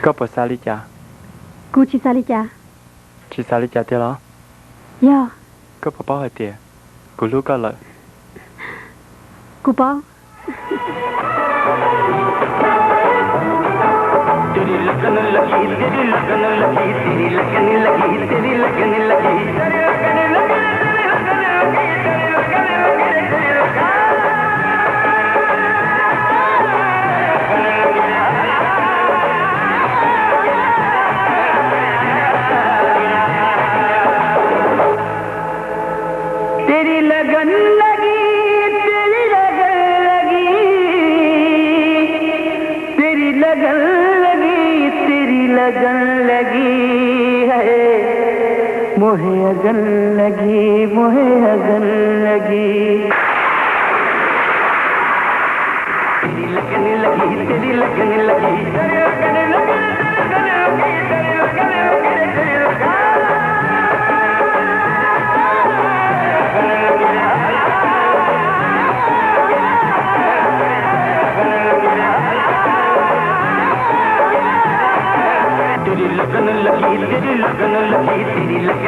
Koj puas xav li cas? Kuv tsis xav li cas. Tsis xav li cas tiag los? Yog. Koj puas paub hais tias kuv hlub koj lawm? Kuv paub. Teri lagan lagi, teri lagan lagi, teri lagan lagi, teri lagan lagi hai, mohe agan lagi, mohe agan lagi. Teri lagan lagi, teri lagan lagi, teri lagan lagi, teri lagan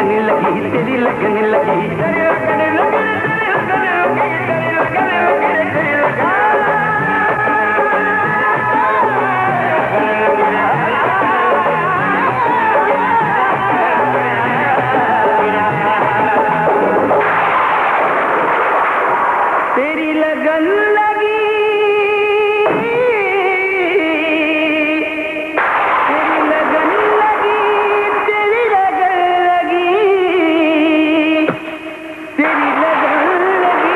lagi,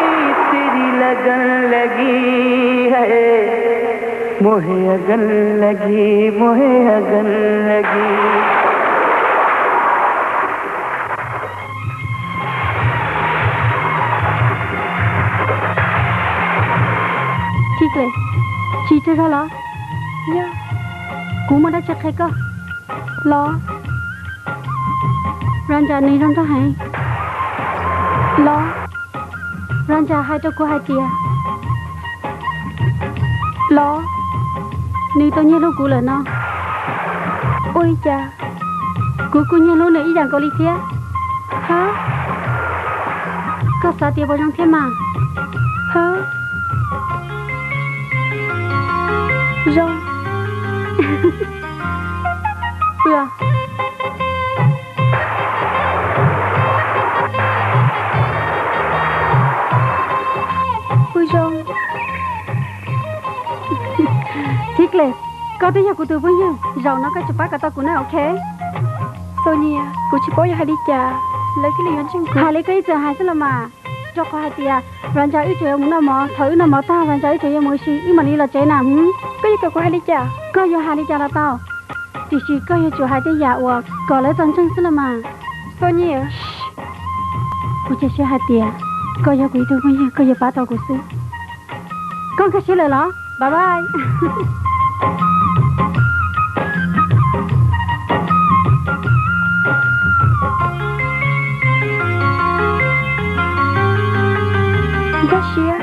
teri lagan lagi hai, mohe agan lagi, mohe agan lagi. Tsis tseg zog los? Yog, kuv muaj dab tsi qhia koj. Los, Ranja nws zoo nraug heev. Los, Ranja hais rau kuv hais tias, los, nws tau nyiag hlub kuv lawm no. Ua li cas kuv kuj nyiag hlub nws ib yam nkaus li thiab? Hab, koj xav tias puas zoo thiab mas? Hab, zoo. Pw zoo. Thib Kles, koj twb yog kuv tus phooj ywg, zaum no koj tsis pab kom tau kuv na, ok? Sonia, kuv tsis paub yuav hais li cas lawv thiaj li yuav ntseeg kuv. Hais li koj ib txwm hais xwb los mas. Rau qhov hais tias Ranja wb tseem yuav mus noj mov, thaum wb noj mov tag Ranja wb tseem yuav mus ua si, wb mam li los tsev na. Koj yuav kom kuv hais li cas? Koj yuav hais li cas los tau, tiam sis koj yuav tsum hais tej yam uas kom lawv txaus ntseeg xwb los mas. Sonia, kuv cia siab hais tias koj yog kuv ib tug phooj ywg, koj yuav pab tau kuv xwb. Koj nkag siab lawm los? Bye bye. Nkag siab.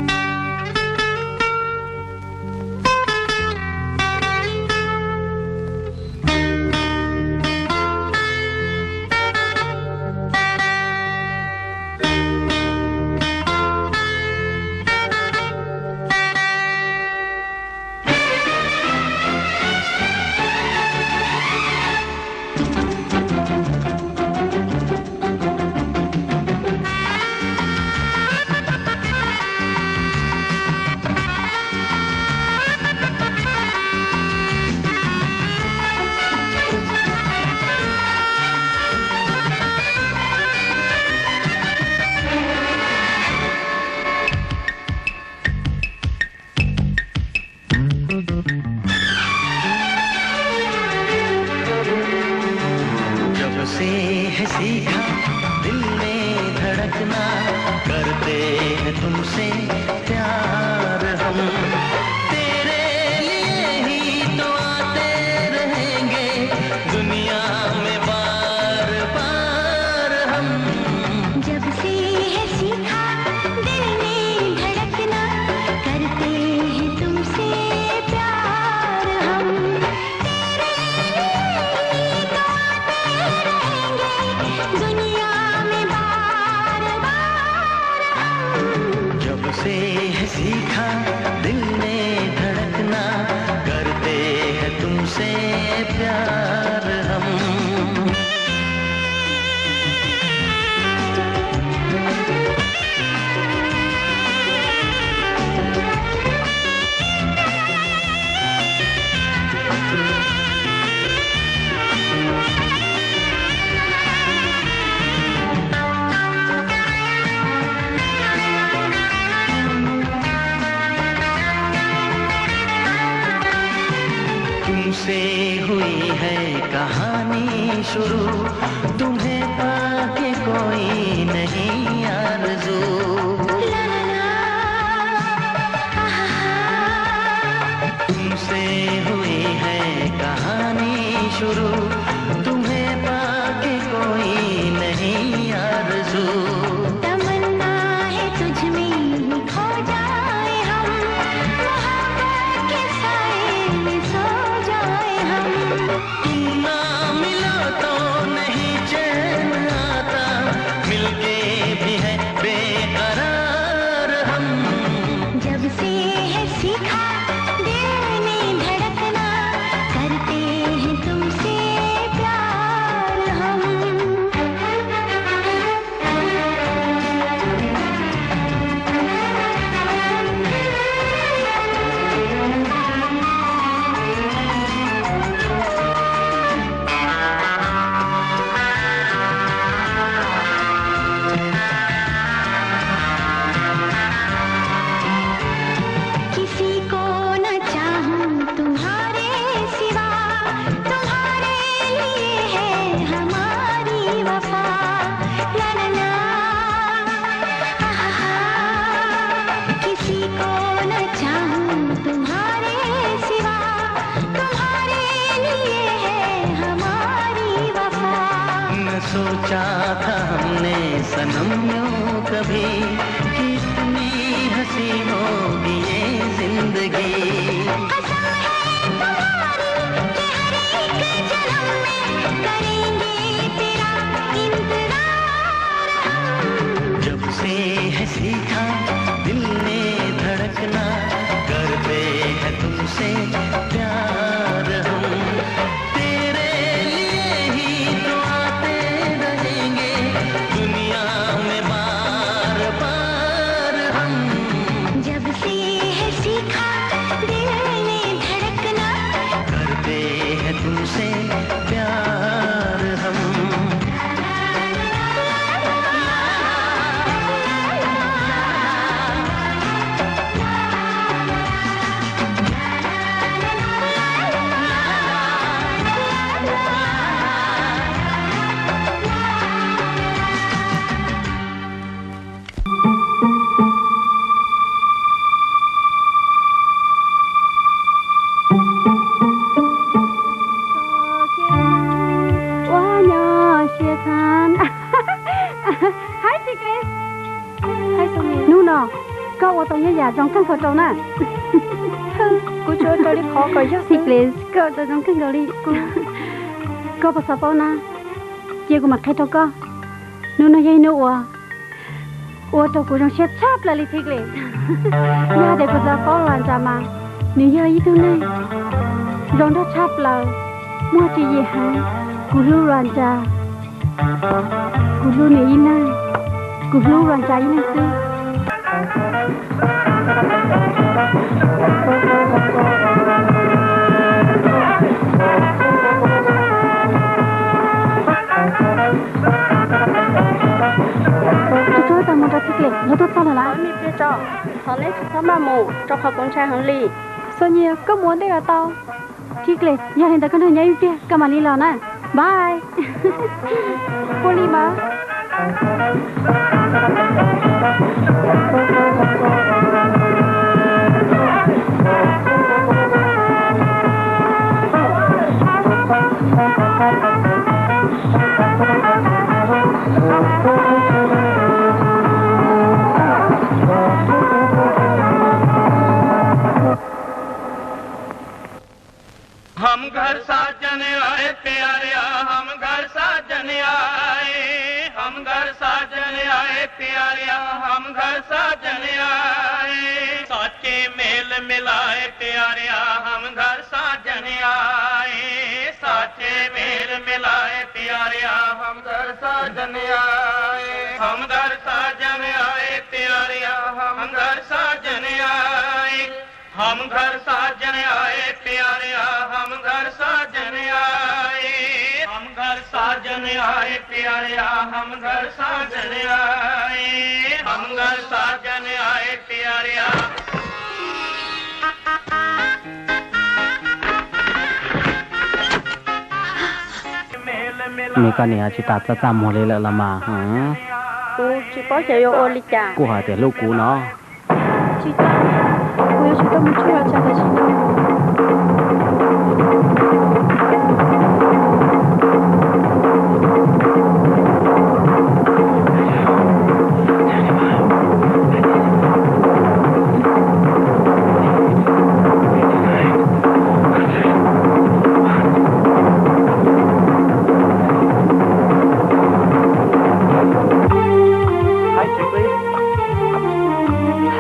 से हुई है कहानी शुरू, तुम्हें पाके कोई नहीं आरज़ू। तुमसे हुई है कहानी शुरू, तुम्हें पाके कोई नहीं आरज़ू। तमन्ना है तुझ में ही खो जाए हम, मोहब्बत के साए में सो जाए हम। तुम ना मिलो तो नहीं चैन आता, मिलके भी है बेकरार हम। जब से है सीखा दिल ने धड़कना, करते हैं तुमसे प्यार हम। किसी को न चाहूं तुम्हारे सिवा, तुम्हारे लिए है हमारी वफा। ला ला ला, आहा, किसी को न चाहूं तुम्हारे सिवा, तुम्हारे लिए है हमारी वफा। न सोचा था हमने सनम यूं कभी, कि इतनी हंसी होगी ये जिंदगी। कसम है तुम्हारी कि हर एक जन्म में करेंगे तेरा इंतजार हम। जब से है सीखा दिल ने धड़कना, करते हैं तुमसे प्यार हम। तेरे लिए ही तो आते रहेंगे दुनिया में बार बार हम। जब से है सीखा दिल ने धड़कना, करते हैं तुमसे प्यार हम। Ua nyob siab tag. Hi Tiglis. Hnub no koj ua tau ib yam zoo kawg nkaus rau na. Kuv tsuas ua rau li qhov kom yog Tiglis, koj ua tau zoo kawg nkaus li. Koj puas xav paub na? Cia kuv mam qhia rau koj. Hnub no yog ib hnub uas ua rau kuv zoo siab tshaj plaws li Tiglis. Yog hais tias kuv xav paub Luas Ntsa mas nws yog ib tug neeg zoo nraug tshaj plaws, muaj tswv yim heev. Kuv hlub Luas Ntsa, kuv hlub nws ib leeg, kuv hlub Luas Ntsa ib leeg xwb. Tsuag tsuag tau mus rau Tiglis, lawv tuaj txog lawm lawm. Thov neb tsis txhob maj mus, rau qhov kuv ntshai heev li. Xua Nyias, koj mus ua ntej los tau. Tiglis, yog li ntawd koj nrog nyob ib pliag koj mam li los na. Bye. Ua li mas. हम घर साजन आए प्यारिया, हम घर साजन आए, हम घर साजन आए प्यारिया, हम घर साजन आए। साचे मेल मिलाए प्यारिया, हम घर साजन आए, साचे मेल मिलाए प्यारिया, हम घर साजन आए। हम घर साजन आए प्यारिया, हम घर साजन आए। हम घर साजन आए प्यारिया, हम घर साजन आए। हम घर साजन आए प्यारिया, हम घर साजन आए। हम घर साजन आए प्यारिया। Me koj niam tsis tas txaj txaj muag li lawm los mas. Kuv tsis paub xyov yuav ua li cas. Kuj hais tias hlub kuv no. Tsis tau, kuv yuav tsum tau mus tshuaj Roger tam sim no.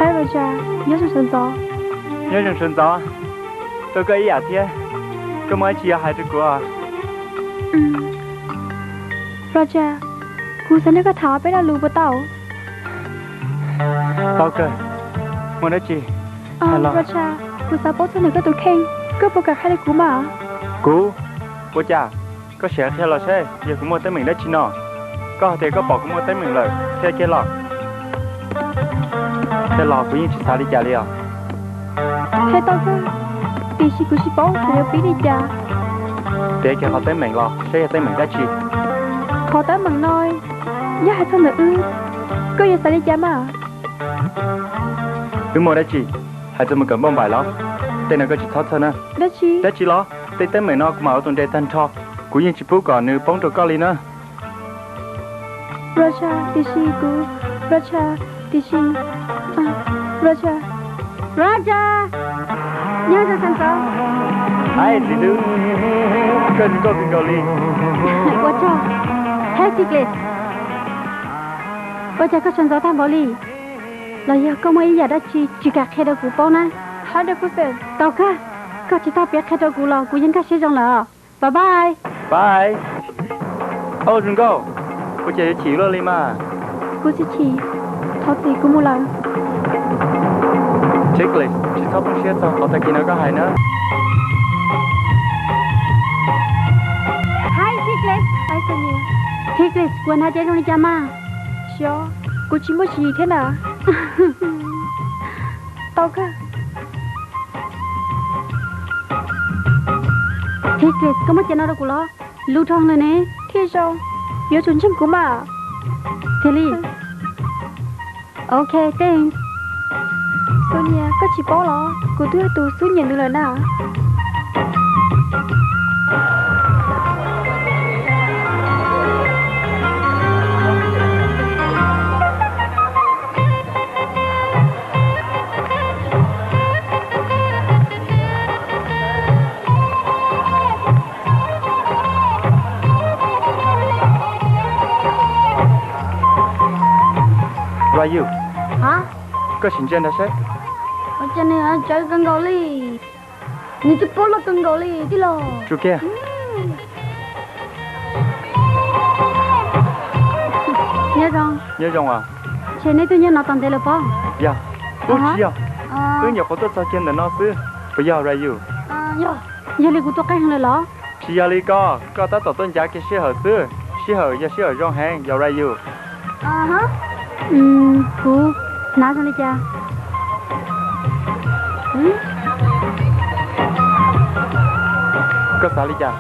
Hi Roger, nyob zoo sawv ntxov. Nyob zoo sawv ntxov. Rau koj ib yam thiab. Koj muaj dab tsi yuav hais rau kuv? Roger, kuv xav nrog koj tham peb lo lus puas tau? Tau kawg. Muaj dab tsi? Roger, kuv xav paub txog ntawm koj tus kheej, koj puas kam qhia rau kuv mas? Kuv? Ua cas? Koj sim qhia los saib yog kuv muaj teeb meem dab tsi no. Koj hais tias koj pom kuv muaj teeb meem lawm, qhia kiag los. Qhia los kuv yeej tsis xav li cas li os. Qhia tau kawg, tiam sis kuv tsis paub xyov yuav piv li cas. Piav kiag qhov teeb meem los saib yog teeb meem dab tsi. Qhov teeb meem no, yog hais txog ntawm wb, koj yuav xav li cas mas? Wb muaj dab tsi? Hais txog mus kawm npauj npaim los? Tej no koj tsis txhob txhawj na. Dab tsi? Dab tsi los? Tej teeb meem no kuv mam ua tus nres tag nrho. Kuv yeej tsis pub kom nws poob rau koj li na. Roger, tiam sis kuv, Roger, tiam sis, Roger, Roger, nyob zoo sawv ntxov. Hais txiv ntxawm, koj zoo nkauj kawg nkaus li. Ua tsaug. Hais Chicles, ua cas koj sawv ntxov tag npaum li? Los yog koj muaj ib yam dab tsi tsis kam qhia rau kuv paub na? Tau kawg, koj tsis tau piav qhia rau kuv los kuv yeej nkag siab zoo lawm. Bye bye. Bye. Au zoo nkauj, ua cas yuav chim luaj li mas? Kuv tsis chim, thov txim, kuv mus lawm. Chicles, tsis txhob poob siab txog qhov tag kis no koj hais na. Hi Chicles. Hi Sonia. Chicles, kuv hnav ces zoo li cas mas? Xyov, kuv tsis muaj tswv yim thiab na. Tau kawg. Chicles, koj muab cov no rau kuv los? Luv dhau lawm ne. Thiaj zoo, yuav tsum ntseeg kuv mas. Tiag li. Ok, thanks. Sonia, koj tsis paub los, kuv twb yog tus xub nyiam nws lawm na. Ryu, koj sim ntsia nrog saib. Ua cas nws tsawv kawg nkaus li, nws twb poob loj kawg nkaus li tij laug. Tsum kiag. Nyob zoo. Nyob zoo as. Ntshe neb twb nyob no tau ntev lawm pob? Yog. Ub, tsis yog, wb nyuam qhuav tuaj txog kiag ntawm no xwb. Puas yog Ryu? Yog li kuv tuaj qeej heev lawm los? Tsis yog li ko, koj tab tom tuaj ncav kiag sij hawm xwb. Sij hawm yog sij hawm zoo heev, yog Ryu. Kuv hnav zoo li cas? Koj xav li cas?